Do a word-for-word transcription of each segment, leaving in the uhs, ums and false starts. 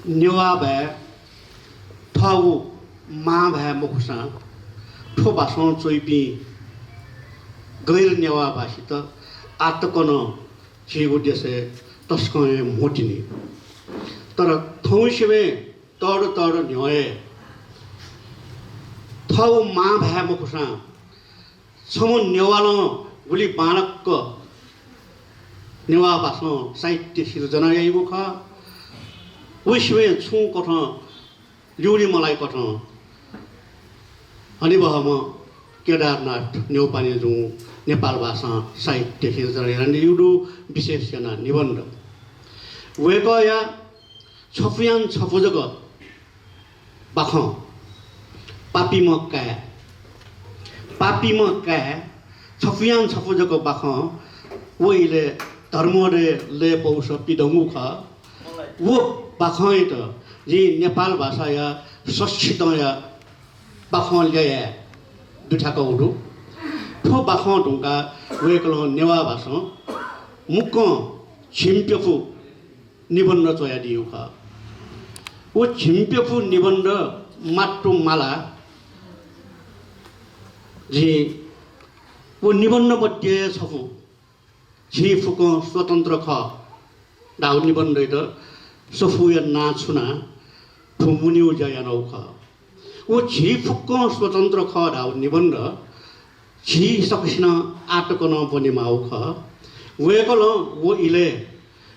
नेवाः भाय् थःगु मां भाय् मखुसां थ्व भाषां च्वइपिं गैर नेवाः भाषीत आः तक नं झीगु देशय् तसकं हे म्हो तिनि। तर थौंसिबें तःधं तःधं न्ह्यः हे थःगु मां भाय् मखुसां छम्ह नेवालं गुलि बांलाक नेवाः भाषां साहित्य सिर्जना याइगु खः। व सिबें छुं कथं ल्यूने मलाइकथं हनेबहःम्ह केदारनाथ न्यौपाने जुं नेपाल भाषां साहित्य सिर्जना यानादीगु दु, विशेष यानाः निबन्ध। वय्कःया छपुयां छपु जक बाखं, पापीम्ह काय्, पापीम्ह काय्, छपुयां छपु जक बाखं, व इलय् धर्मोदय लय् पौस पिदंगु खः। व बाखंयात जिं नेपाल भाषाया सच्छिदँया बाखं ल्याः याये दुथ्याकागु दु। थ्व बाखं धुंकाः वय्कलं नेवाः भाषां मुक्कं झिंप्यपु निबन्ध च्वयादीगु खः। व झिंप्यपु निबन्ध मात्तु माला जिं व निबन्ध मध्ये छपु झी फुक्कं स्वतन्त्र खः धाःगु निबन्धयात सफूया नां छुनाः थ्व मुनेगु ज्या यानागु खः। व झी फुक्कं स्वतन्त्र खः धाःगु निबन्ध झी सकसिनं आः तक नं ब्वनेमाःगु खः। वय्कलं व इलय्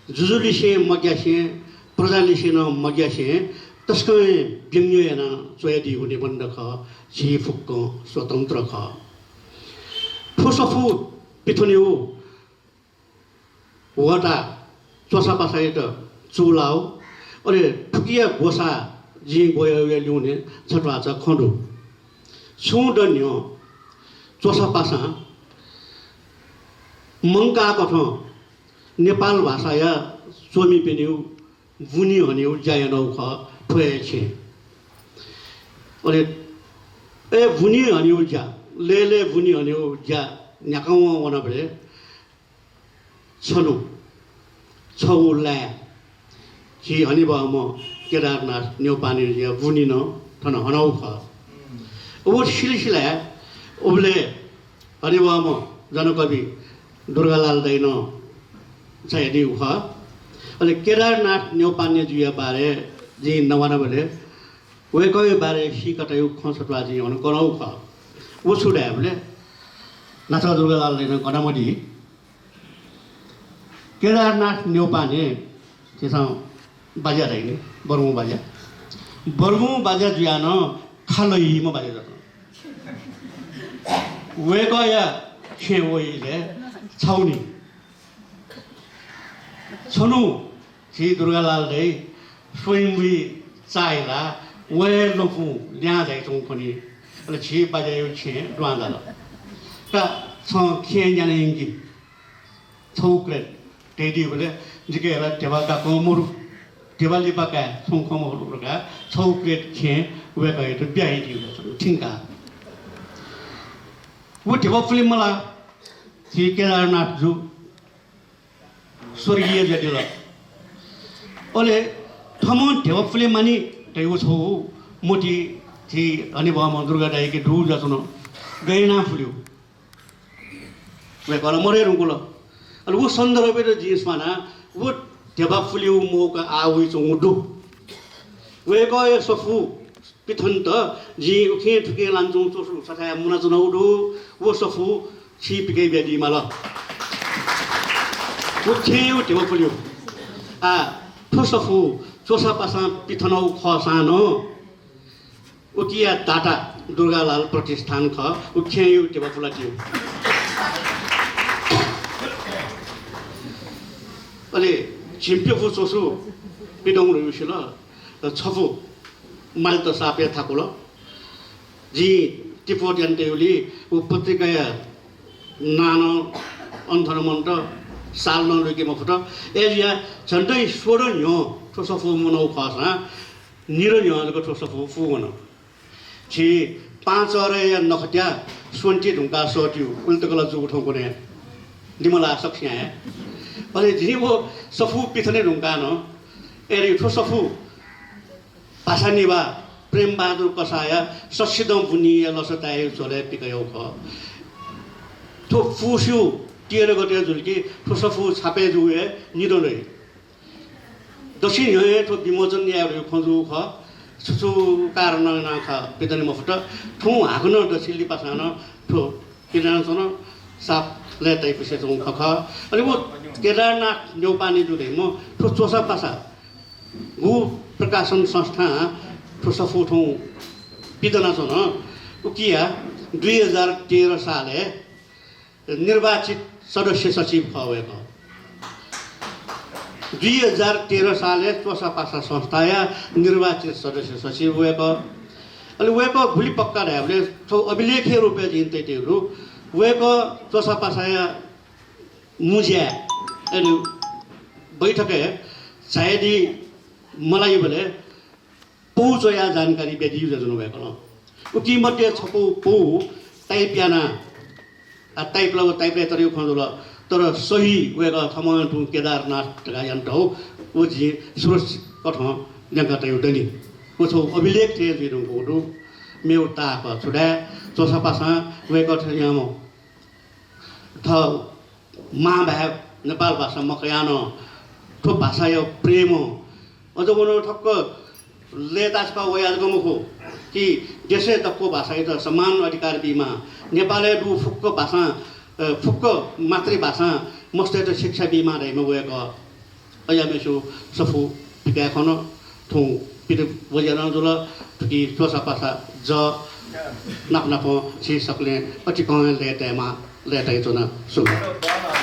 जुजुलिसें मग्यासें, प्रजालिसें नं मग्यासें तसकं हे व्यंग्य यानाः च्वयादीगु निबन्ध खः, झी फुक्कं स्वतन्त्र खः। थ्व सफू पिथनेगु वता च्वसापासायात चूलाः। अले थुकिया ग्वसाः जिं ग्वयागुया ल्यूने छत्वाःचा खँ दु। छुं द न्ह्यः च्वसापासां मंकाःकथं नेपाल भाषाया च्वमिपिनिगु बुनी हनेगु ज्या यानागु खः थ्व हे छेँय्। अले ए बुनी हनेगु ज्या, लय् लय् बुनी हनेगु ज्या न्ह्याकां वं वनाबलय् छन्हु छगू लाय् झी हनेबहःम्ह केदारनाथ न्यौपानेजुया बुनी नं थन हनागु खः। व सिलसिलाय् उबलय् हनेबहःम्ह जनकवि दुर्गालाल दाइनं झायादीगु खः। अले केदारनाथ न्यौपानेजुया बारे जिं नवानाबलय् वय्कःया बारे सीकातयागु खँ छत्वाः जिं हन कनागु खः। व छु धायेबलय् नाचा दुर्गालाल दाइनं कनामदी। केदारनाथ न्यौपाने झीसं बाज्या धाइ नि, बर्गुं बाज्या। बर्गुं बाज्या जुयाः नं खा लइम्ह बाज्या जुल। वय्कःया छेँय् वइबलय् छाउनी छन्हु झी दुर्गालाल दाइ स्वयम्भुइ चाःहिलाः वं हे लँपुं लिहां झायाच्वंगु खनी। अले झी बाज्याया छेँय् दुहां झाल। का छं खेँय् न्याना यंकि। छगू crate धयादीबलय् जिके ला ध्यबा गाकं मरु, ध्यबा लिपा काये छुं खँ मरु धकाः छगू crate खेँ वय्कःयात बियादीगु थ्यंकाः। व ध्यबा पुले मलाः झी केदारनाथ जु स्वर्गीय जुयादिल। अले थःम्हं ध्यबा पुले मानि धयागु छगू मति झी हनेबहःम्ह दुर्गा दाइके दुगु जुयाच्वन। गय् यानाः पुल्यू? वय्कः ला मदये धुंकल। अले व सन्दर्भयात जिं स्वानाः व ध्यबा पुलेगु मौका आः वइच्वंगु दु। वय्कःया सफू पिथनेत जिं उखें थुखें लानाच्वंगु च्वसु छथाय् मुनाच्वनागु दु। व सफू छिं पिकयाबियादी माल। व खेँय् ध्यबा पुल्यू। आः थ्व सफू च्वसापासां पिथनागु खःसां नं उकिया दाता दुर्गालाल प्रतिष्ठान खः, उ खेँय् ध्यबा पुलादिल। अले झिंप्यपु च्वसु पिदंगु धइगु सिल, छपु मालित सापय् थाकुल। जिं तिप्वः यानातयागुलिं उ पत्रिकाया नां नं अन थन मन्त, साल नं लुइके मफुत। अय्जुयाः झन्डै सोह्र न्ह्यः थ्व सफू मुनागु खःसां निदँ न्ह्यः जक थ्व सफू पूवन। झी पाँचहरया नखःया स्वन्ति धुंकाः सःतिउ उलि तक ला जूगु थौंकन्हय्। निम्ह ला सकसियां हे। अले जिं व सफू पिथने धुंकाः नं, अले थ्व सफू भाषा निभाः प्रेमबहादुर कसाःया सछिदँ बुनिया लसताय् झ्वलय् पिकयागु खः। थ्व पुस्यू तेह्र गते जुल कि थ्व सफू छापय् जूगु हे निदँ दइ। दसि न्ह्यः हे थ्व विमोचन याये धइगु खँ जूगु खः। छु छु कारणं यानाः खः पिदने मफुत। थौं हाकनं दसि लिपासां नं थ्व पिदनाच्वन, साप लय्ताइ पुसे च्वंगु खँ खः। अले व केदारनाथ न्यौपाने जु धइम्ह थ्व च्वसापासा गु प्रकाशन संस्थां थ्व सफू थौं पिदनाच्वन। उकिया दुई हजार तेह्र सालय् निर्वाचित सदस्य सचिव खः वय्कः। दुई हजार तेह्र सालय् च्वसापासा संस्थाया निर्वाचित सदस्य सचिव वय्कः। अले वय्कः गुलि पक्का धायेबलय् थ्व अभिलेखया रूपय् जिं तयातयागु दु। वय्कः च्वसापासाया मुँज्याय्, अले बैठकय् झायादी मलाइबलय् पौ च्वयाः जानकारी बियादीगु जुयाच्वन वय्कलं। उकी मध्ये छपौ पौ type यानाः, आ, type ला व type यायेतःगु खँ जुल, तर सही वय्कः थम्हं तुं केदारनाथ धकाः यानातःगु व जिं सुरक्षित कथं न्यंकातयागु दनि। व छगू अभिलेख थें जुइधुंकूगु दु। मेगु ताः खः छु धाये, च्वसापासां वय्कः थें याःम्ह थः मांभाय् नेपाल भाषा मखयाः नं थ्व भाषाया प्रेम अझ व नं ठक्क लय्ताः छकः वयाः जक मखु कि देशय् दक्व भाषायात समान अधिकार बीमाः, नेपालय् दुगु फुक्क भाषां, अ, फुक्क मातृभाषां मस्तय्त शिक्षा बीमाः धाइम्ह वय्कः। अज्याःम्हेसिगु सफू पिकाय् खन, थौं पित वज्या नं जुल, थुकी च्वसापासा जः नाप नापं झी सकलें अतिकं हे लय्तायेमाः, लय्तायाच्वना। सुभाय्।